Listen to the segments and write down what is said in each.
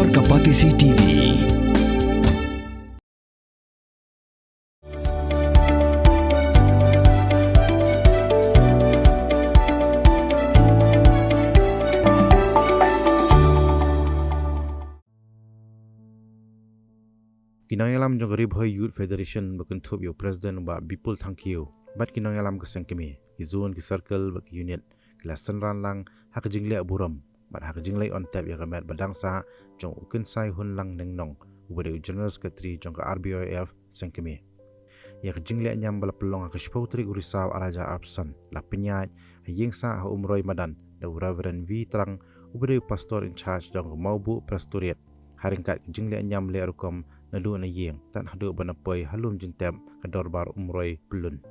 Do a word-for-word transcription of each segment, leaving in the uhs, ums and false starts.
Ka Batesi T V. Ki nongïalam jong ka Ri Bhoi Youth Federation ba kynthup ïa u President Bah Bipul Thangkhiew bad ki nongïalam ka seng kmie, ki zone, ki circle bad ki unit, ki la synran lang ha ka jingleh burom bad ha ka jingleh on tep ïa ka met ba dang sah jong u Kynsai Hunlang Nongnong, uba dei u General Secretary jong ka R B Y F seng kmie. Ïa ka jingleh ñiam ba la pynlong ha ka shiphew tarik u Risaw arhajar arphew san la pynïaid ha ïing sah ha Umroi Madan da u Reverend V Trang, uba dei u Pastor in charge jong ka Mawbuh Presbyterian. Ha ryngkat ka jingleh ñiam leh rukom naduh na ïing tad haduh ban da poi ha lum jingtep ka Dorbar Umroi Pyllun.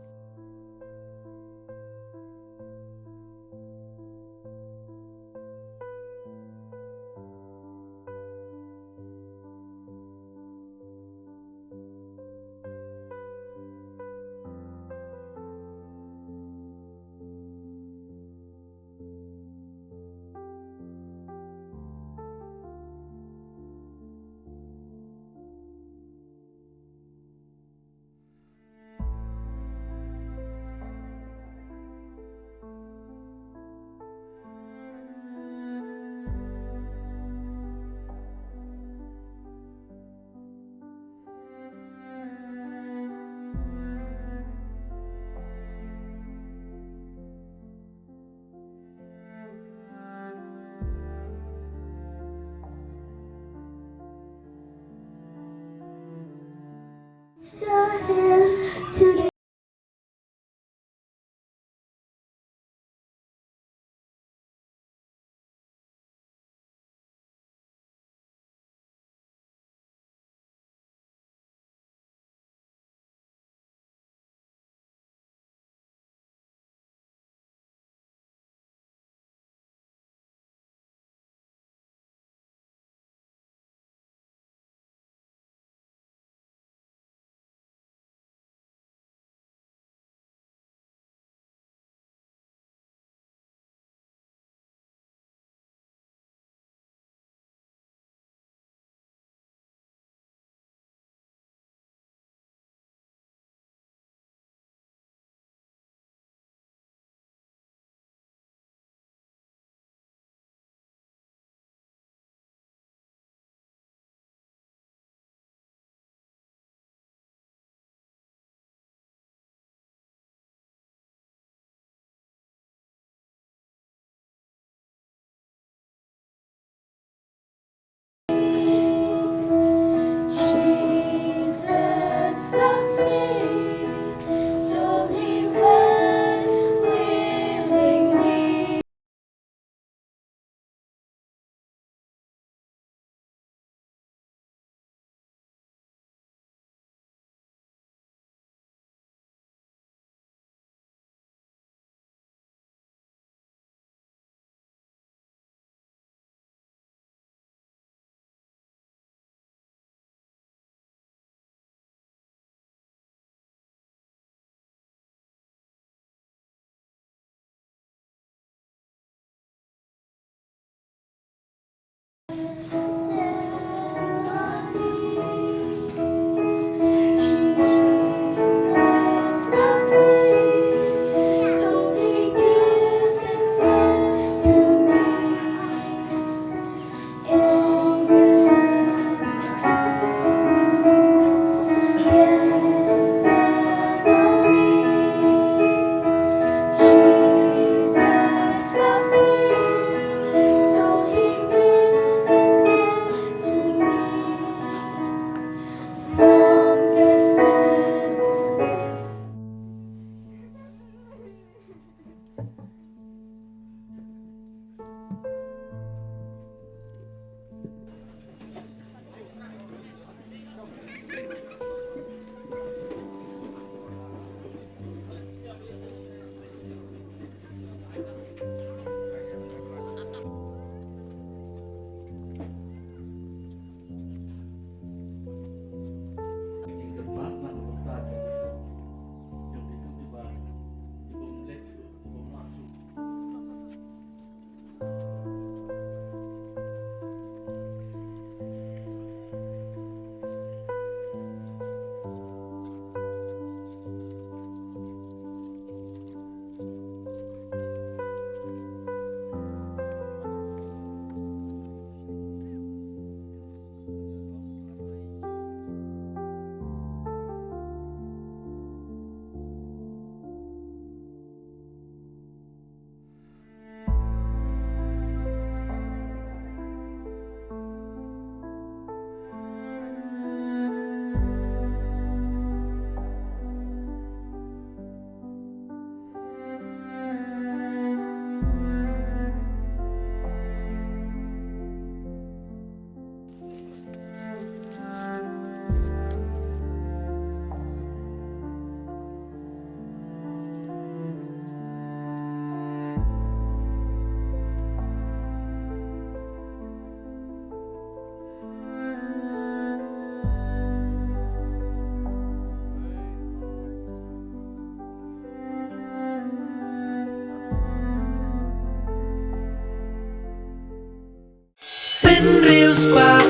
Hynriew spah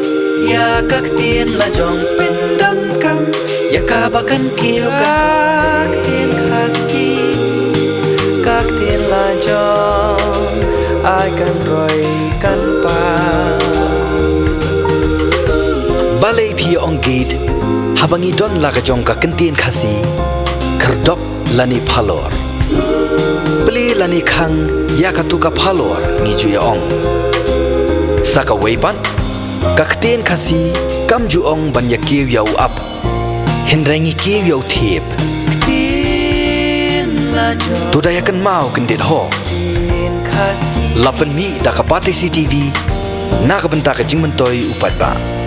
ïa ka ktien la jong pyndonkam ïa kaba kan kiew ka ktien Khasi. Ka ktien la jong ai kan roi kan pang. Balei phi ong gate haba ngi don la ka jong ka ktien Khasi? Khyrdop lane phalor. Plie lane khang ïa katu ka phalor ngi ju ïa ong. Sa kawei pat, ka ktien Khasi kam ju ong ban ïa kiew ïa u ap, hynrei ngi kiew ïa u thiep. Ktien la jong. To da ïa kynmaw kyndit ho. Ktien Khasi. La pynmih da ka Batesi TV na ka bynta ka jingmyntoi u paidbah.